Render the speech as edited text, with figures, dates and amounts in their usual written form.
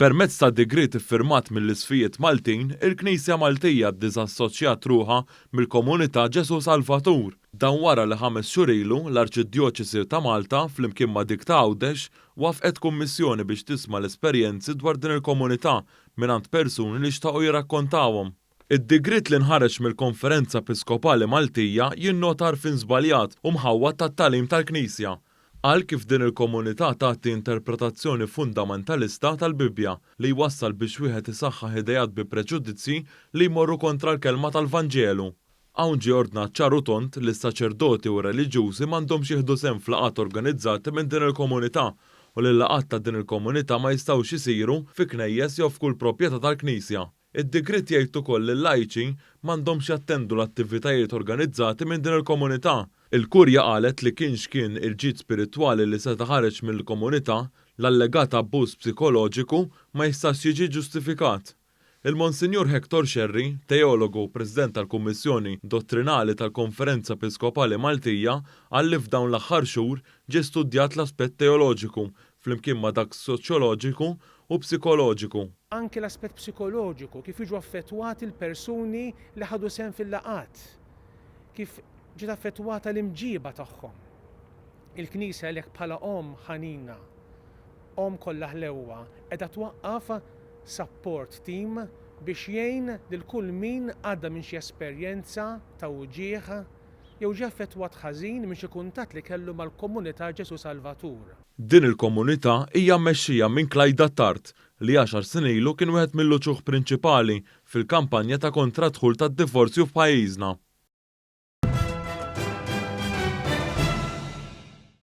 Permezz ta' digriet iffirmat mill-Isqfijiet Maltin, il-Knisja Maltija ddiżassoċjat ruħha mill-Komunità Ġesù Salvatur. Dan wara li ħames xhur ilu, l-Arċidjoċesi ta' Malta, flimkien ma' dik ta' Għawdex, waffqet kummissjoni biex tisma' l-esperjenzi dwar din il-komunità mingħand persuni li xtaqu jirrakkontawhom. Id-digriet li nħareġ mill-Konferenza Episkopali Maltija jinnota għarfien żbaljat u mħawwad tat-tagħlim tal-Knisja. Qal kif din il-komunità tagħti interpretazzjoni fundamentalista tal-Bibbja li jwassal biex wieħed isaħħaħ ideat bi preġudizzji li jmorru kontra l-kelma tal-Vanġelu. Hawn ġie ordnat ċar u tond li s-saċerdoti u r-reliġjużi m'għandhomx jieħdu sehem f'laqgħat organizzati minn din il-komunità u li l-laqgħat ta' din il-komunità ma jistgħux isiru fi knejjes jew f'kull proprjetà tal-Knisja. Id-digriet jgħid ukoll li l-lajċi m'għandhomx jattendu l-attivitajiet organizzati minn din il-komunità. Il-Kurja qalet li kien x'kien il-ġid spiritwali li seta' ħareġ mill-komunità, l-allegat abbuż psikoloġiku ma jistax jiġi ġustifikat. Il-Monsinjur Hector Scerri, teologu u President tal-Kummissjoni Dottrinali tal-Konferenza Episkopali Maltija, qal li f'dawn l-aħħar xhur ġie studjat l-aspett teoloġiku flimkien ma' dak soċjoloġiku u psikoloġiku. Anki l-aspett psikoloġiku, kif jiġu affettwati l-persuni li ħadu sehem fil-laqgħat, kif ġiet affettwata l-imġiba tagħhom. Il-Knisja għalhekk bħala omm ħanina, omm kollha ħlewwa, qiegħda twaqqaf support team biex jgħin lil kull min għadda minn xi esperjenza ta' uġigħ jew ġie affettwat ħażin minn xi kuntatt li kellu mal-Komunità Ġesù Salvatur. Din il-komunità hija mmexxija minn Clyde Attard, li għaxar snin ilu kien wieħed mill-uċuħ prinċipali fil-kampanja ta' kontra d-dħul tad-divorzju f'pajjiżna.